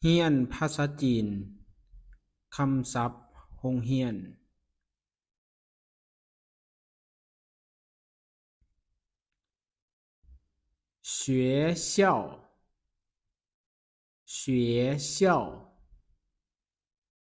ຮຽນພາສາຈີນ. ຄຳສັບໂຮງຮຽນ. 学校. 学校.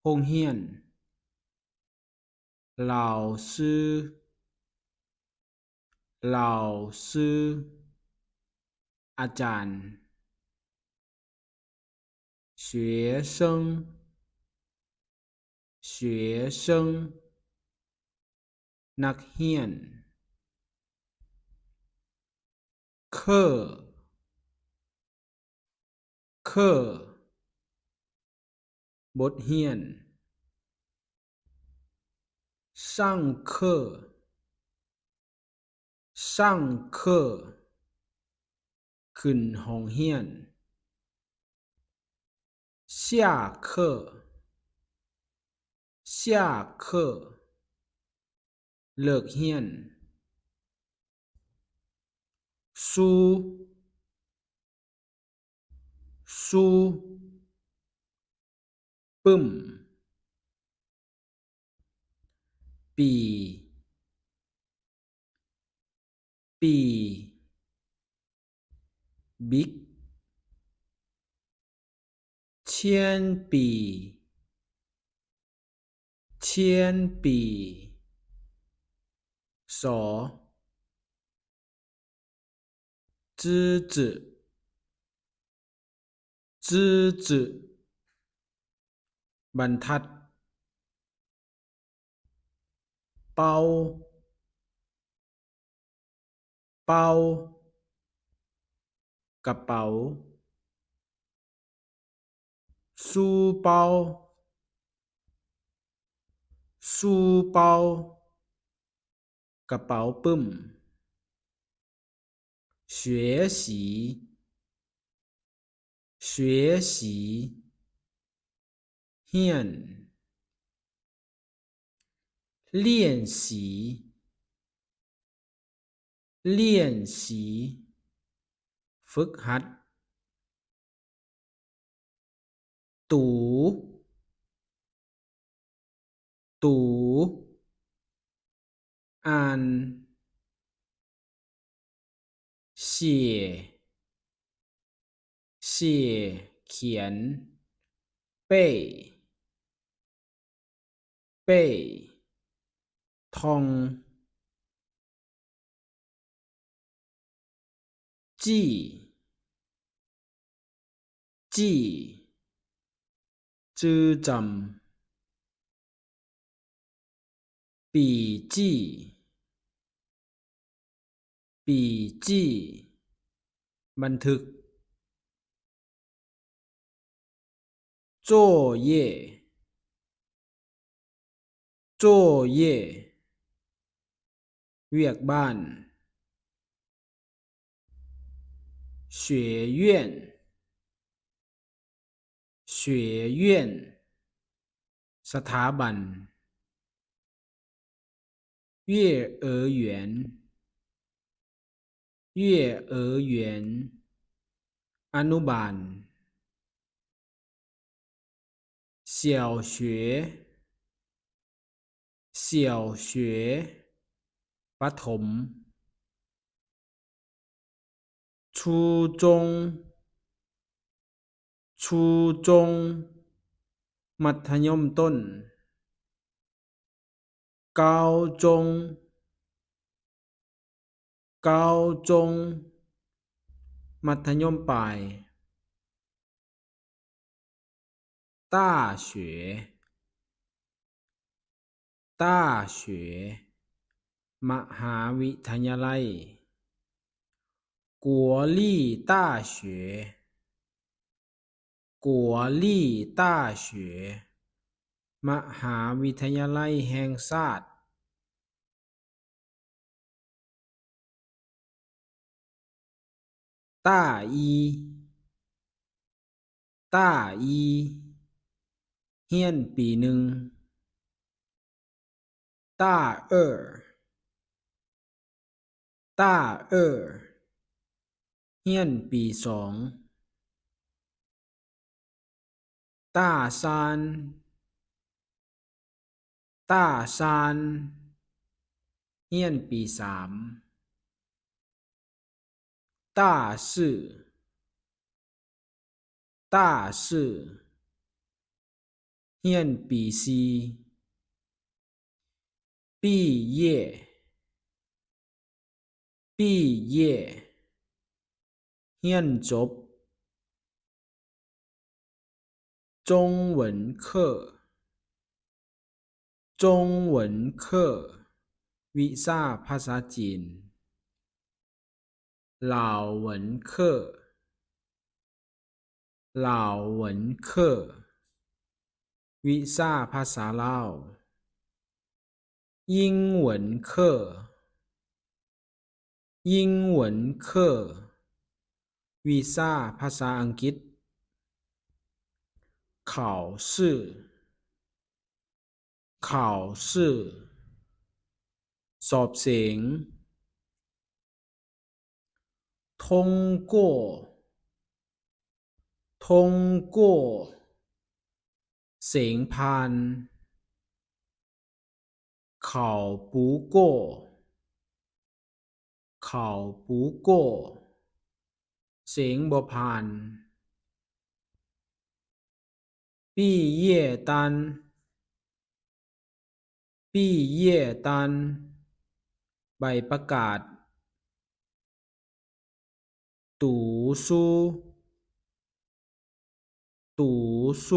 ໂຮງຮຽນ. 老师. 老师. ອາຈານ. 学生. 学生. ນັກຮຽນ. 课. 课. ບົດຮຽນ. 上课. 上课. ຂຶ້ນຫ້ອງຮຽນ. 下课. 下课. ເລີກຮຽນ. 书. 书. ປຶ້ມ. 笔. 笔. 笔. 铅笔. 铅笔. ส. 支子. 支子. ບັນທັດ. 包. 包. ກະເປົາ. 书包. 书包. ກະເປົາປຶ້ມ. 学习. 学习. ຮຽນ. 练习. 练习. ຝຶກຫັດ. 读. 读. ອ່ານ. 写. 写. ຂຽນ. 背. 背. ທ່ອງ. 记. 记. ຈື່ຈຳ. 笔记. 笔记. ບັນທຶກ. 作业. 作业. ວຽກບ້ານ. 学院. 学院. ສະຖາບັນ. 幼儿园. 幼儿园. ອະນຸບານ. 小学. 小学. ປະຖົມ. 初中. 初中. ມັດທະຍົມຕົ້ນ. 高中. 高中. ມັດທະຍົມປາຍ. 大学. 大学. ມະຫາວິທະຍາໄລ. 国立大学. 国立大学. ມະຫາວິທະຍາໄລແຫ່ງຊາດ. 大一. 大一. ຮຽນປີໜຶ່ງ. 大二. 大二. ຮຽນປີສອງ.大三 大三 ຮຽນປີສາມ. 大四 大四 ຮຽນປີສີ່. 毕业 毕业 ຮຽນຈົບ. 中文课 中文课 ວິຊາພາສາຈີນ. 老文课 老文课 ວິຊາພາສາລາວ. 英文课 英文课 ວິຊາພາສາອັງກິດ. 考试 考试 ສອບເສັງ. 通过 通过 ເສັງຜ່ານ. 考不过 考不过 ເສັງບໍ່ຜ່ານ. 毕业单 毕业单 ໃບປະກາດ. 读书 读书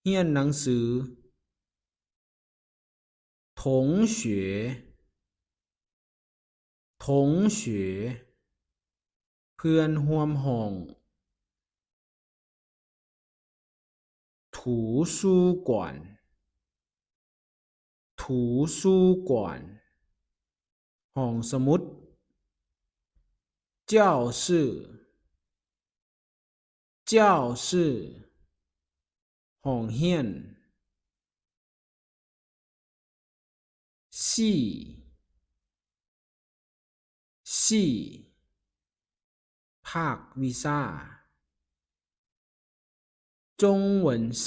ຮຽນໜັງສື. 同学 同学 ເພື່ອນຮ່ວມຫ້ອງ. 图书馆 图书馆 ຫ້ອງສະໝຸດ. 教室 教室 ຫ້ອງຮຽນ. 系 系 ພາກວິຊາ. 中文系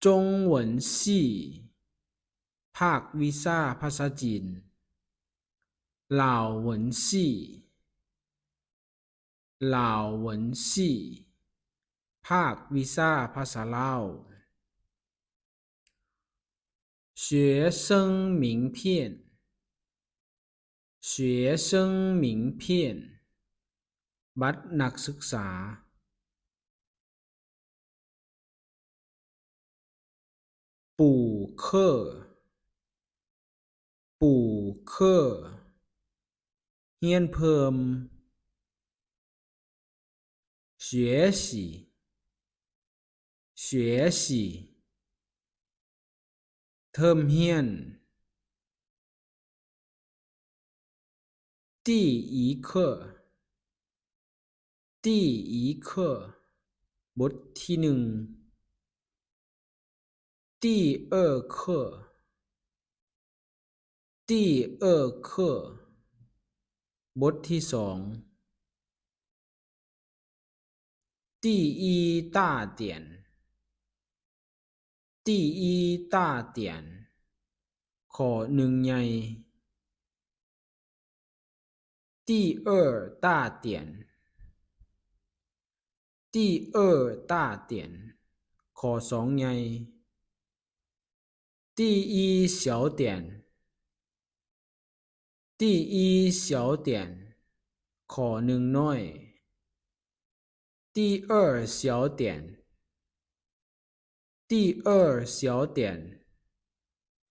中文系 ພາກວິຊາພາສາຈີນ. 老文系 老文系 ພາກວິຊາພາສາລາວ. 学生名片 学生名片 ບັດນັກສຶກສາ. 补课 补课 ຮຽນເພີ່ມ. 学习 学习 ເທີມຮຽນ. 第一课 第一课 ບົດທີໜຶ່ງ. 第二课 第二课 ບົດທີສອງ. 第一大点 第一大点 ຂໍ້ໜຶ່ງໃຫຍ່. 第二大点 第二大点 ຂໍ້ສອງໃຫຍ່. 第一小点 第一小点 ຂໍ້ໜຶ່ງນ້ອຍ. 第二小点 第二小点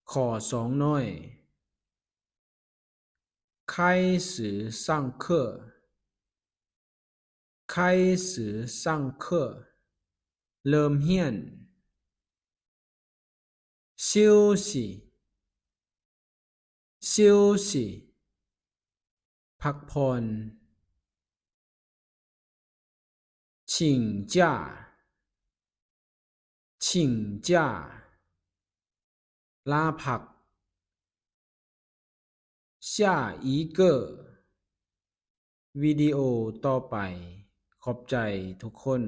ຂໍ້ສອງນ້ອຍ. 开始上课 开始上课 ເລີ່ມຮຽນ. 休息 休息 ພັກຜ່ອນ. 请假 请假 ລາພັກ. 下一个 ວິດີໂອຕໍ່ໄປ ຂໍ້ ຂອບໃຈທຸກຄົນ.